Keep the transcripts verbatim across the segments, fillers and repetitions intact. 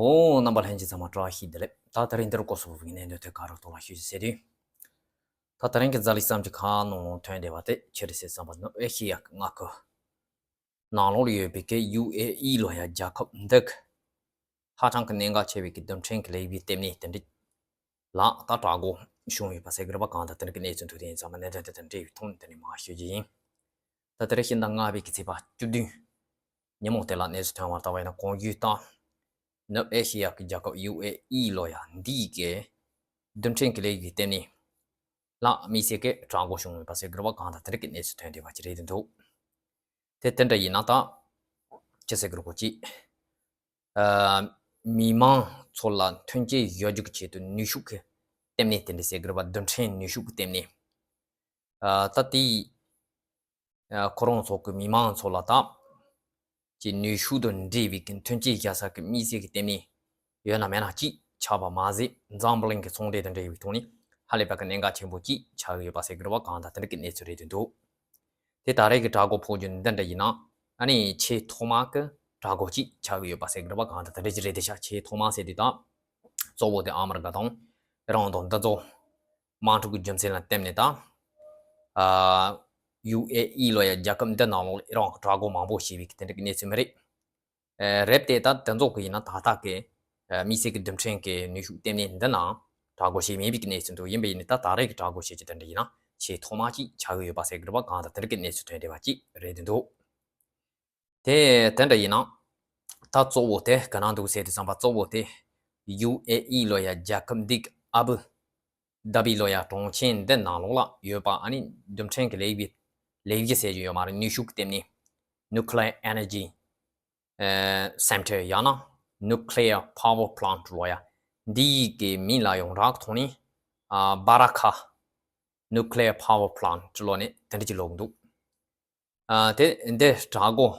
ཨོ། རྣམ་པ་ལྷན་རྒྱས་ཚང་མ་བཀྲ་ཤིས་བདེ་ལེགས། ད་དེ་རིང་འདིར་སྐོར་སོགས་ཀྱི་གནད་དོན་ཐད་ཀར་གཏོང་ལ་ཞུ་ཞུ་ཟེར་དུས། ད་དེ་རིང་གི་མཛད་རིས་བསམ་གྱི་ཁ་ནང་ཐོན་བསྡད་པ་དེ་ཆི་རེད་ཟེར་བསམ་པ་ནི་ཨེ་ཤེ་ཡ་གི་མངའ་ཁུལ་ནང་ལོགས་ལ་ཡོད་པའི་གི་ཡུ་ཨེ་ཨི་ལོ་ཡ་རྒྱལ་ཁབ་འདི་གི་ཧ་ཅང་གི་གནད་འགག་ཆེ་བའི་གི་རྡུལ་ཕྲན་གི་ལས་འགུལ་ལྟེ་གནས་དེ་འདྲ་ལ་ད་དྲག་རྒོལ་བྱུང་ཡོད་པ་ཟེར་གི་རེད་པ། གང་ལྟར་དེ་འདྲ་གི་གནས་ཚུལ་འདུག་དེ་ཡིན་ཙང་མ་གནད་དོན་དེ་དང་འབྲེལ་བའི་ཐོག་ནས་དེ་ནས་མར་ཞུ་རྒྱུ་ཡིན། ད་དེ་རིང་ཕྱི་ཟླ་ལྔ་པའི་གི་ཚེས་པ་བཅུ་བདུན་ཉིན་མོ་དེ་ལ་གནས་ཚུལ་ཐོན་པར་ལྟ་བ་ཡིན་ན། གོང་ཞུས་ལྟར་ནུབ་ཨེ་ཤེ་ཡ་གི་རྒྱལ་ཁབ་ཡུ་ཨེ་ཨི་ལོ་ཡ་འདིའི་གི་རྡུལ་ཕྲན་གི་ལས་འགུལ་ལྟེ་གནས་ལ་དམིགས་བསལ་གི་དྲག་རྒོལ་བྱུང་ཡོད་པ་ཟེར་གི་རེད་པ། གང་ལྟར་དེ་འདྲ་གི་གནས་ཚུལ་ཐོན་བསྡད་པ་ཅིག་རེད་འདུག་དེ་དེ་འདྲ་ཡིན་ན་ད་ཅི་ཟེར་གི་རེད་གོ་ཅིག་ཨ། མི་མང་ཚོ་ལ་མཐུན་རྐྱེན་ཡོད་རྒྱུ་གི་ཆེད་དུ་ནུས་ཤུགས་ཀྱི་ལྟེ་གནས་དེ་འདྲ་ཟེར་གི་རེད་པ། རྡུལ་ཕྲན་ནུས་ཤུགས་ཀྱི་ལྟེ་གནས། ཨ། ད་དེ་ཨ། ཁོ་རང་ཚོ་གི་མི་མང་ཚོ་ལ་ད་ཀྱི་ནུས་ཤུགས་དང་འབྲེལ་བའི་གི་མཐུན་རྐྱེན་བཞག་ས་གི་དམིགས་བསལ་གི་ལྟེ་གནས་ཡོད་ན་མེད་ན་གཅིག་ཆགས་པ་མ་ཟད། འཛམ་བུ་གླིང་གི་ཚོང་འབྲེལ་དང་འབྲེལ་བའི་ཐོག་ནས་ཧ་ལས་པ་གི་གནད་འགག་ཆེན་པོ་གཅིག་ཆགས་ཀྱི་ཡོད་པ་ཟེར་གི་རེད་པ། གང་ལྟར་དེ་འདྲ་གི་གནས་ཚུལ་རེད་འདུག་དེ་ད་རེས་ཀྱི་དྲག་རྒོལ་ཕོག་རྒྱུ་འདི་འདྲ་ཡིན་ན། ཨ་ནི་ཆེས་ཐོག་མ་གི་དྲག་རྒོལ་གཅིག་ཆགས་ཀྱི་ཡོད་པ་ཟེར་གི་རེད་པ། གང་ལྟར་དེ་འདྲ་ཅིག་རེད་དེ་ཤག་ཆེས་ཐོག་མ་ཟེར་དུས་ད་གཙོ་བོ་དེ་ཨ་མི་རི་ཀ་དང་ཨི་རན་དང་འདི་ཚོ་དམག་འཁྲུག་གི་རྒྱུ་མཚན་ལ་བརྟེན་ནས་ད། ཨ། ཡུ་ཨེ་ཨི་ལོ་ཡ་རྒྱལ་ཁབ་འདི་ནང་ལོགས་ལ་ཨི་རན་གྱིས་དྲག་རྒོལ་མང་པོ་བྱས་པའི་དེ་འདྲ་གི་གནས་ཚུལ་མི་རེད། ཨེ། རེད་དེ་ད་དེ་ཚོ་གི་ཡིན་ན་ད་ལྟ་གི་ཨ། དམིགས་བསལ་གྱི་རྡུལ་ཕྲན་གྱི་ནུས་ཤུགས་ལྟེ་གནས་འདི་ནང་དྲག་རྒོལ་བྱས་མེད་པའི་གནས་ཚུལ་འདུག་ཡིན་པ་ཡིན་ནའི་ད་ད་རེས་ཀྱི་དྲག་རྒོལ་བྱེད་རྒྱུ་དེ་འདྲ་ཡིན་ན་ཆེས་ཐོག་མ་གཅིག་ཆགས་ཀྱི་ཡོད་པ་ཟེར་གི་རེད་པ། གང་ལྟར་དེ་འདྲ་གི་གནས་ཚུལ་ཐོན་བསྡད་པ་གཅིག་རེད་འདུག་དེ་དེ་འདྲ་ཡིན་ན་ད་གཙོ་བོ་དེ་ག་ན་འདུག་ཟེར་དུས་ཙམ་པ། གཙོ་བོ་དེ་ཡུ་ཨེ་ཨི་ལོ་ཡ་རྒྱལ་ཁབ་འདི་གི་ཨ་བུ་དྷ་བི་ལོ་ཡ་གྲོང་ཁྱེར་འདི་ནང་ལོགས་ལ་ཡོད་པ། ཨ་ནི་རྡུལ་ཕྲན་གྱི་ལས་འགུལ་ལས་འགུལ་ཟེར་རྒྱུ་ཡོད་མ་རེད། ནུས་ཤུགས་ལྟེ་གནས། Nuclear Energy Center ཡང་ན་Nuclear Power Plant ལོ་ཡ་འདི་ཡི་གི་མིང་ལ་ཡོངས་གྲགས་ཐོག་ནས་ཨ། Barakah Nuclear Power Plant ལོ་ནས་དེ་འདྲ་ཅིག་ལབ་འདུག་ཨ། དེ་འདི་དྲག་རྒོལ་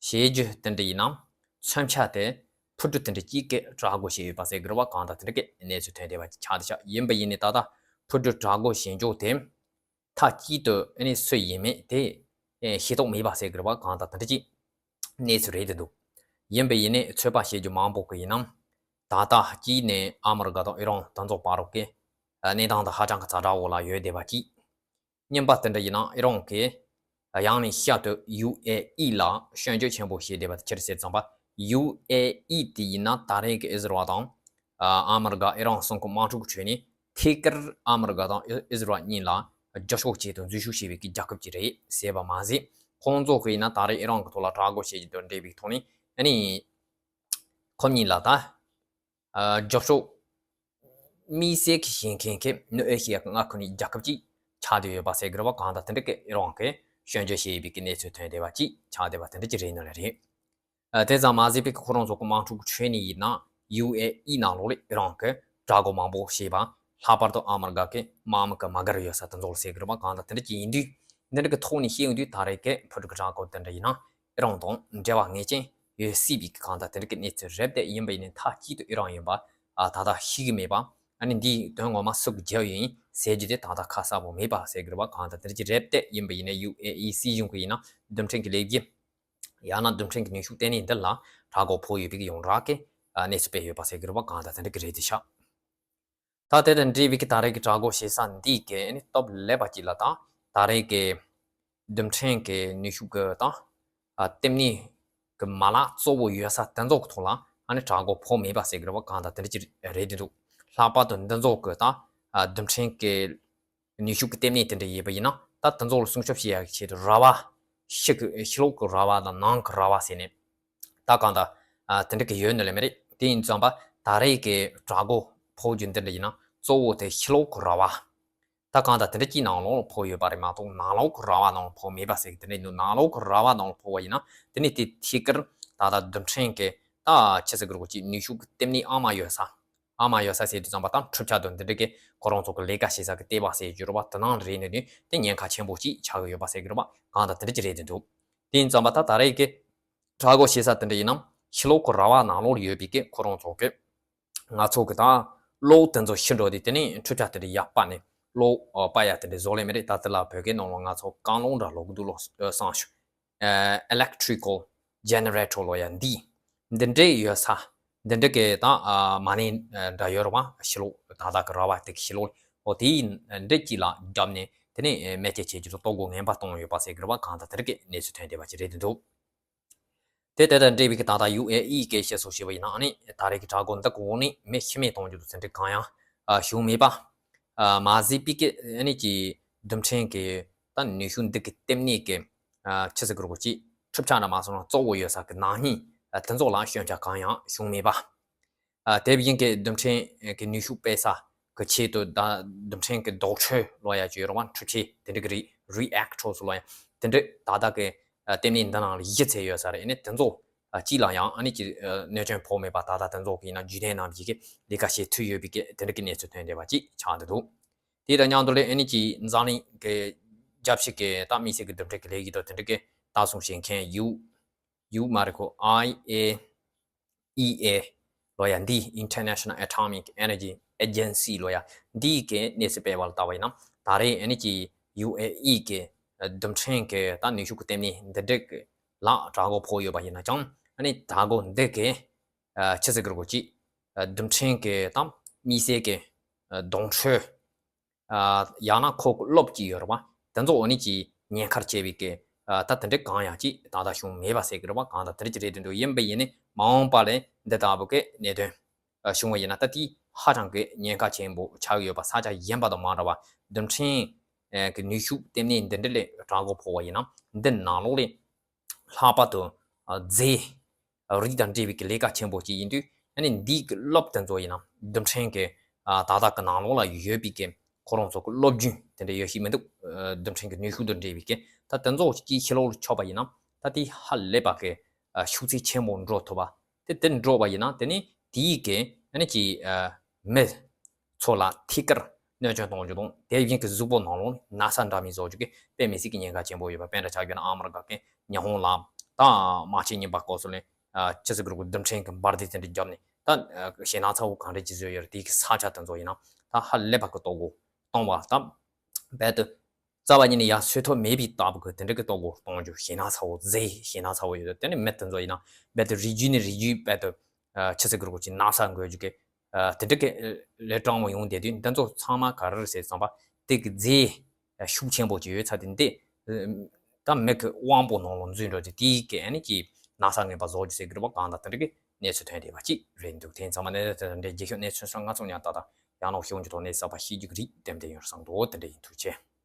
བྱེད་རྒྱུ་དེ་འདྲ་ཡིན་ན་མཚོན་ཆ་དེ་འཕུར་གྲུ་དེ་འདྲ་གཅིག་གིས་དྲག་རྒོལ་བྱས་ཡོད་པ་ཟེར་གི་རེད་པ། གང་ལྟར་དེ་འདྲ་གི་གནས་ཚུལ་ཐོན་བསྡད་པ་ཆགས་བསྡད་ཤག་ཡིན་པ་ཡིན་ནའི་ད་ལྟ་འཕུར་གྲུ་དྲག་རྒོལ་བྱེད་རྒྱུ་དེ་མཐའ་གཅིག་ཏུ་ཨ་ནི་སུ་ཡིན་མིན་དེ་ཨེ། ཤེས་རྟོགས་མེད་པ་ཟེར་གི་རེད་པ། གང་ལྟར་དེ་འདྲ་ཅིག་གནས་ཚུལ་རེད་འདུག་ཡིན་པ་ཡིན་ནའི་ཚོད་དཔག་བྱེད་རྒྱུ་མང་པོ་གི་ཡིན་ན། ད་ལྟ་གཅིག་ནས་ཨ་མི་རི་ཀ་དང་ཨི་རན་དེ་ཚོ་བར་རོགས་ཀྱི་གནས་སྟངས་དེ་ཧ་ཅང་གི་ཛ་དྲག་འོག་ལ་ཡོད་བསྡད་པ་གཅིག་གཉིས་པ་དེ་འདྲ་ཡིན་ན་ཨི་རན་གྱིས་ཡང་ནས་བསྐྱར་དུ་ཡུ་ཨེ་ཨི་ལ་སྐྱོན་བརྗོད་ཆེན་པོ་བྱས་བསྡད་པ་དེ་ཅི་རེད་ཟེར་ཙམ་པ། ཡུ་ཨེ་ཨི་དེ་ཡིན་ན་ད་རེས་ཀྱི་ཨི་ཟི་རལ་དང་ཨ་མི་རི་ཀ་ཨི་རན་གསུམ་གྱི་དམག་འཁྲུག་གི་ཁྲོད་ནས་ཐད་ཀར་ཨ་མི་རི་ཀ་དང་ཨི་ཟི་རལ་གཉིས་ལ་རྒྱབ་སྐྱོར་བྱེད་དང་འཛུལ་ཞུགས་བྱེད་པའི་གི་རྒྱལ་ཁབ་ཅིག་རེད་ཟེར་བ་མ་ཟད། ཁོང་ཚོ་གིས་ཡིན་ན་ད་རེས་ཨི་རན་གྱི་ཐོག་ལ་དྲག་རྒོལ་བྱེད་རྒྱུ་དང་འབྲེལ་བའི་ཐོག་ནས་ཨ་ནི་ཁོ་གཉིས་ལ་ད་ཨ། རྒྱབ་སྐྱོར་དམིགས་བསལ་གྱི་བྱེད་མཁན་གྱི་ནུབ་ཨེ་ཤེ་ཡ་གི་མངའ་ཁུལ་ནས་རྒྱལ་ཁབ་ཅིག་ཆགས་བསྡད་ཡོད་པ་ཟེར་གི་རེད་པ། གང་ལྟར་དེ་འདྲ་གི་ཨི་རན་གྱིས་སྐྱོན་བརྗོད་བྱས་ཡོད་པའི་གི་གནས་ཚུལ་ཐོན་བསྡད་པ་ཅིག་ཆགས་བསྡད་པ་དེ་འདྲ་ཅིག་རེད་ནི་ལ་རེད། ཨ། དེ་ཙམ་མ་ཟད་པའི་གི་ཁོ་རང་ཚོ་གི་དམག་འཁྲུག་གི་ཁྲོད་ནས་ཡིན་ན་ཡུ་ཨེ་ཨི་ནང་ལོགས་ལ་ཨི་རན་གྱིས་དྲག་རྒོལ་མང་པོ་བྱས་པ། ལྷག་པར་དུ་ཨ་མི་རི་ཀ་གི་དམག་མི་གི་དམག་སྒར་ཡོད་ས་དེ་ཚོ་ལ་ཟེར་གི་རེད་པ། གང་ལྟར་དེ་འདྲ་ཅིག་ཡིན་དུས། འདི་འདྲ་གི་ཐོག་ནས་བཤད་ཡོང་དུས་ད་རེས་ཀྱི་འཕུར་གྲུ་དྲག་རྒོལ་དེ་འདྲ་ཡིན་ན་ཨི་རན་དང་འབྲེལ་བ་ངེས་ཅན་ཡོད་སྲིད་པའི་གི་གང་ལྟར་དེ་འདྲ་གི་གནས་ཚུལ་རེད་དེ། ཡིན་པ་ཡིན་ནའི་མཐའ་གཅིག་ཏུ་ཨི་རན་ཡིན་པ་ཨ་ད་ལྟ་ཤེས་གི་མེད་པ། ཨ་ནི་འདིའི་དོན་ངོ་མ་སུ་གི་རྒྱབ་ཡིན་ཟེར་རྒྱུ་དེ་ད་ལྟ་ཁ་གསལ་པོ་མེད་པ་ཟེར་གི་རེད་པ། གང་ལྟར་དེ་འདྲ་ཅིག་རེད་དེ། ཡིན་པ་ཡིན་ནའི་ཡུ་ཨེ་ཨི་སྲིད་གཞུང་གི་ཡིན་ན་རྡུལ་ཕྲན་གྱི་ལས་འགུལ་ཡང་ན་རྡུལ་ཕྲན་གྱི་ནུས་ཤུགས་ལྟེ་གནས་འདི་ལ་དྲག་རྒོལ་ཕོག་ཡོད་པའི་གི་ཡོངས་གྲགས་ཀྱི་ཨ་གནས་ཚུལ་སྤེལ་ཡོད་པ་ཟེར་གི་རེད་པ། གང་ལྟར་དེ་འདྲ་གི་རེད་དེ་ཤག་ད་དེ་དང་འབྲེལ་བའི་གི་ད་རེས་ཀྱི་དྲག་རྒོལ་བྱེད་ས་འདི་གི་ཨ་ནི་སྟབས་ལེགས་པ་ཅིག་ལ་ད་ད་རེས་ཀྱི་རྡུལ་ཕྲན་གྱི་ནུས་ཤུགས་ཀྱི་ད་ཨ་ལྟེ་གནས་ཀྱི་མ་ལག་གཙོ་བོ་ཡོད་ས་དེ་ཚོ་གི་ཐོག་ལ་ཨ་ནི་དྲག་རྒོལ་ཕོག་མེད་པ་ཟེར་གི་རེད་པ། གང་ལྟར་དེ་འདྲ་ཅིག་རེད་དེ་འདུག་ལྷག་པར་དུ་འདི་ཚོ་གི་ད་ཨ་རྡུལ་ཕྲན་གྱི་ནུས་ཤུགས་ཀྱི་ལྟེ་གནས་དེ་འདྲ་ཡོད་པ་ཡིན་ན་ད་དེ་ཚོ་ལ་སྲུང་སྐྱོབ་བྱེད་ཡག་གི་ཆེད་དུ་ར་བ་ཕྱི་གི་ཕྱི་ལོགས་ཀྱི་ར་བ་དང་ནང་གི་ར་བ་ཟེར་ནས། ད་གང་ལྟར་ཨ་དེ་འདྲ་གི་ཡོད་ནི་ལས་མེད་རེད། དེ་ཡིན་ཙམ་པ་ད་རེས་ཀྱི་དྲག་རྒོལ་ཕོག་རྒྱུ་འདི་འདྲ་ཡིན་ན་གཙོ་བོ་དེ་ཕྱི་ལོགས་ཀྱི་ར་བ། ད་གང་ལྟར་དེ་འདྲ་གཅིག་ནང་ལོགས་ལ་ཕོག་ཡོད་པ་རེད་མ་གཏོགས་ནང་ལོགས་ཀྱི་ར་བ་ནང་ལ་ཕོག་མེད་པ་ཟེར་གི་དེ་འདྲ་ཡིན་འདུག་ནང་ལོགས་ཀྱི་ར་བ་ནང་ལ་ཕོག་པ་ཡིན་ན་དེ་ནི་དེ་ཐད་ཀར་ད་ལྟ་རྡུལ་ཕྲན་གྱི་ད་ཆི་ཟེར་གི་རེད་གོ་ཅིག་ནུས་ཤུགས་ཀྱི་ལྟེ་གནས་ཨ་མ་ཡོད་ས། ཨ་མ་ཡོད་ས་ཟེར་དུས་ཙམ་པ་ད་འཕྲུལ་ཆས་དང་འདི་འདྲ་གི་ཁོ་རང་ཚོ་གི་ལས་ཀ་བྱེད་ས་གི་ལྟེ་བ་ཟེར་རྒྱུ་རེད་པ། དེ་ནང་རེད་ནི་དེ་ཉེན་ཁ་ཆེན་པོ་ཅིག་ཆགས་ཀྱི་ཡོད་པ་ཟེར་གི་རེད་པ། གང་ལྟར་དེ་འདྲ་ཅིག་རེད་དེ་འདུག་དེ་ཡིན་ཙམ་པ་ད་ད་རེས་ཀྱི་དྲག་རྒོལ་བྱེད་ས་དེ་འདྲ་ཡིན་ནམ་ཕྱི་ལོགས་ཀྱི་ར་བ་ནང་ལོགས་ལ་ཡོད་པའི་གི་ཁོ་རང་ཚོ་གི་ང་ཚོ་གི་ད་གློག་དེ་ཚོ་ཤི་འགྲོ་དུས་དེ་ནས་འཕྲུལ་ཆས་དེ་འདྲ་ཡར་སྤར་ནས་གློག་ཨ་སྤར་ཡ་དེ་འདྲ་བཟོ་ལེ་མི་རེད། ད་དེ་ལ་བོད་སྐད་ནང་ལ་ང་ཚོ་རྐང་ལོང་འདྲ་ལབ་གི་འདུག་ལོ་བསམ་བྱུང་། ཨ་electrical generator ལོ་ཡ་འདི་འདི་འདྲའི་ཡོད་ས་ འདི་འདྲ་གི་ད་མ་ཎི་འདྲ་ཡོད་རེད་བ། ཕྱི་ལོགས་ད་ལྟ་གི་ར་བ་དེ་གི་ཕྱི་ལོགས་ཨོ་དེའི་འདྲ་གཅིག་ལ་བརྒྱབ་ནས་དེ་ནས་མེ་སྐྱེད་བྱེད་རྒྱུ་དང་ལྟོ་གོས་ངན་པ་གཏོང་ཡོད་པ་ཟེར་གི་རེད་བ། གང་ལྟར་དེ་འདྲ་གི་གནས་ཚུལ་ཐོན་བསྡད་པ་ཅིག་རེད་འདུག་དེ་དེ་དང་འབྲེལ་བའི་གི་ད་ལྟ་ཡུ་ཨེ་ཨི་གི་བཤད་སྲོལ་ཞེས་པ་ཡིན་ན་ཨ་ནི་ད་རེས་ཀྱི་དྲག་རྒོལ་འདི་གི་འོག་ནས་མི་ཤི་རྨས་གཏོང་རྒྱུ་དང་ཟིན་བྲིས་གང་ཡང་བྱུང་མེད་པ། མ་ཟད་པའི་གི་ཨ་ནི་ཀྱི་རྡུལ་ཕྲན་གི་ད་ནུས་ཤུགས་འདི་གི་ལྟེ་གནས་གི་ཆི་ཟེར་གི་རེད་གོ་ཅི་གྲུབ་ཆ་འདྲ་མ་སོང་ན་གཙོ་བོ་ཡོད་ས་གི་ནག་ཉེས་དེ་ཚོ་ལ་སྐྱོན་ཆ་གང་ཡང་བྱུང་མེད་པ། ཨ། དེ་བཞིན་གྱི་རྡུལ་ཕྲན་གྱི་ནུས་ཤུགས་སྤེལ་ས་གི་ཆེད་དུ་ད་རྡུལ་ཕྲན་གྱི་ལྡོག་འཕྲོ་ལོ་ཡ་ཅིག་ཡོད་རེད་བ། འཕྲུལ་ཆས་དེ་འདྲ་གི་རི་རི་ཨེག་ཊར་སུ་ལོ་ཡ་དེ་འདྲ་ད་ལྟ་གི་ལྟེ་གནས་འདི་ནང་ལ་བཞི་ཚད་ཡོད་ས་རེད། ཨ་ནི་དེ་ཚོ་གཅིག་ལ་ཡང་ཨ་ནི་ཅིག་གནོད་སྐྱོན་ཕོག་མེད་པ། ད་ལྟ་དེ་ཚོ་གི་ཡིན་ན་རྒྱུན་ལྡན་ནང་བཞིན་གྱི་ལས་ཀ་བྱེད་ཐུབ་ཡོད་པའི་གི་དེ་འདྲ་གི་གནས་ཚུལ་ཐོན་བསྡད་པ་ཅིག་ཆགས་འདུག་དེ་དང་མཉམ་དུ་ལས་ཨ་ནི་ཅིག་འཛམ་གླིང་གི་རྒྱལ་སྤྱི་གི་ད་དམིགས་བསལ་གྱི་རྡུལ་ཕྲན་གྱི་ལས་ཀའི་ཐོག་དེ་འདྲ་གི་ལྟ་སྲུང་བྱེད་མཁན་ཡུ་ཡུ་མ་རེད་ཁོ། ཨའི་ཨེ་ཨི་ཨེ་ལོ་ཡ་འདི་International Atomic Energy Agency ལོ་ཡ་འདིའི་གི་གནས་ཚུལ་སྤེལ་བ་ལ་ལྟ་བ་ཡིན་ན། ད་རེས་ཨ་ནི་ཀྱི་ཡུ་ཨེ་ཨི་གི་རྡུལ་ཕྲན་གི་ད་ནུས་ཤུགས་གི་ལྟེ་གནས་འདི་འདྲ་གི་ལ་དྲག་རྒོལ་ཕོག་ཡོད་པ་ཡིན་ན་ཀྱང་། ཨ་ནི་དྲག་རྒོལ་འདི་གི་ཆི་ཟེར་གི་རེད་གོ་ཅི་རྡུལ་ཕྲན་གི་ད་དམིགས་བསལ་གི་ལྡོག་འཕྲོ་ཡང་ན་ཁོ་གི་རླབས་ཀྱི་ཡོད་རེད་བ། དེ་ཚོ་འོ་ནི་ཀྱི་ཉེན་ཁར་བཅད་པའི་གི་ད་དེ་འདྲ་གང་ཡང་ཅིག་ད་ལྟ་བྱུང་མེད་པ་ཟེར་གི་རེད་བ། གང་ལྟར་དེ་འདྲ་ཅིག་རེད་འདུག་ཡིན་པ་ཡིན་ནི་མ་འོངས་པ་ལ་འདི་ལྟ་བུ་གི་གནད་དོན་བྱུང་བ་ཡིན་ན་ད་དེ་ཧ་ཅང་གི་ཉེན་ཁ་ཆེན་པོ་ཆགས་ཡོད་པ། ས་ཆ་གཞན་པ་དང་མ་འདྲ་བ་རྡུལ་ཕྲན་གི་ནུས་ཤུགས་ལྟེ་གནས་འདི་འདྲ་ལ་དྲག་རྒོལ་ཕོག་པ་ཡིན་ན་འདི་ནང་ལོགས་ལ་ལྷག་པར་དུ་རྫས་རིགས་དང་འབྲེལ་བའི་གི་ལས་ཀ་ཆེན་པོ་ཅིག་ཡིན་དུས། ཨ་ནི་འདིའི་གི་རླབས་དེ་ཚོ་ཡིན་ན་རྡུལ་ཕྲན་གི་ད་ལྟ་གི་ནང་ལོགས་ལ་ཡོད་པའི་གི་ཁོ་རང་ཚོ་གི་སློབ་རྒྱུན་དེ་འདྲ་ཡོད་ཤེས་མི་འདུག་རྡུལ་ཕྲན་གི་ནུས་ཤུགས་དང་འབྲེལ་བའི་གི་ད་དེ་ཚོ་ཅིག་ཕྱི་ལོགས་ལ་ཆགས་པ་ཡིན་ན་ད་དེ་ཧ་ལས་པ་གི་ཤུགས་ཚད་ཆེན་པོ་འགྲོ་ཐུབ་པ། དེ་དེ་འགྲོ་བ་ཡིན་ན་དེ་ནི་དེའི་གི་ཨ་ནི་ཅིག་མི་ཚོ་ལ་ཐད་ཀར་གནོད་སྐྱོན་གཏོང་རྒྱུ་དང་། དེ་བཞིན་གྱི་གཟུགས་པོ་ནང་ལོགས་ན་ཚ་འདྲ་མིན་བཟོ་རྒྱུ་གི་དཔེ་མི་སྲིད་ཀྱི་ཉེན་ཁ་ཆེན་པོ་ཡོད་པ། དཔེ་འདྲ་ཆ་བཞག་ན་ཨ་མི་རི་ཀ་གི་ཉི་ཧོང་ལ་ད་དམག་ཆེན་གཉིས་པ་སྐབས་སུ་ལ་ཆི་ཟེར་གི་རེད་གོ་རྡུལ་ཕྲན་གྱི་འབར་མདེལ་དེ་འདྲ་བརྒྱབ་ནས་ད་ཞེད་སྣང་ཚ་བོ་གང་འདྲ་ཅིག་བཟོས་ཡོད་རེད། དེ་གི་ས་ཆ་དེ་ཚོ་ཡིན་ན་ད་ཧ་ལས་པ་གི་གཏོར་རྒོལ་གཏོང་བ་དང་། རྦད་དེ་རྩ་བ་ཉིད་ནས་ཡར་སོན་ཐབས་མེད་པའི་ལྟ་བུ་གི་དེ་འདྲ་གི་གཏོར་རྒོལ་གཏོང་རྒྱུ། ཞེད་སྣང་ཚ་བོ་ཟེ་ཞེད་སྣང་ཚ་བོ་ཡོད། དེ་ནས་མི་དེ་ཚོ་ཡིན་ན་རྦད་དེ་རིགས་རྒྱུད་ནས་རིགས་རྒྱུད་རྦད་དེ་ཆི་ཟེར་གི་རེད་གོ་ཅིག་ན་ཚ་འགོས་རྒྱུ་གི་དེ་འདྲ་གི་ལས་གྲངས་མང་བོ་ཡོང་བསྡད་དུས། འདི་ཚོ་ཚང་མ་ག་རེ་རེད་ཟེར་བསམ་པ། དེ་གི་རྫས་ཤུགས་ཆེན་པོ་ཅིག་ཡོད་ཚ་དེ་འདི་ད་མི་གི་དབང་པོ་ནང་ལ་འཛུལ་འགྲོ་དུས་དེའི་གི་ཨ་ནི་ཀྱི་ན་ཚ་ངན་པ་བཟོ་རྒྱུ་ཟེར་གི་རེད་པ། གང་ལྟར་དེ་འདྲ་གི་གནས་ཚུལ་ཐོན་བསྡད་པ་ཅིག་རེད་འདུག་དེ་ཚང་མ་ནས་དེ་འདྲའི་རྒྱལ་ཤོས་གནས་ཚུལ་སོགས་ང་ཚོ་ཉག་ཏག་ཏག་ཡང་ནོར་ཤོང་རྒྱུ་དང་གནས་ཚུལ་གསར་པ་ཤེས་རྒྱུ་གི་རིགས་ཏན་ཏན་ཡོང་བསམ་འདུག་དེ་འདྲ་ཡིན། ཐུགས་རྗེ་ཆེ།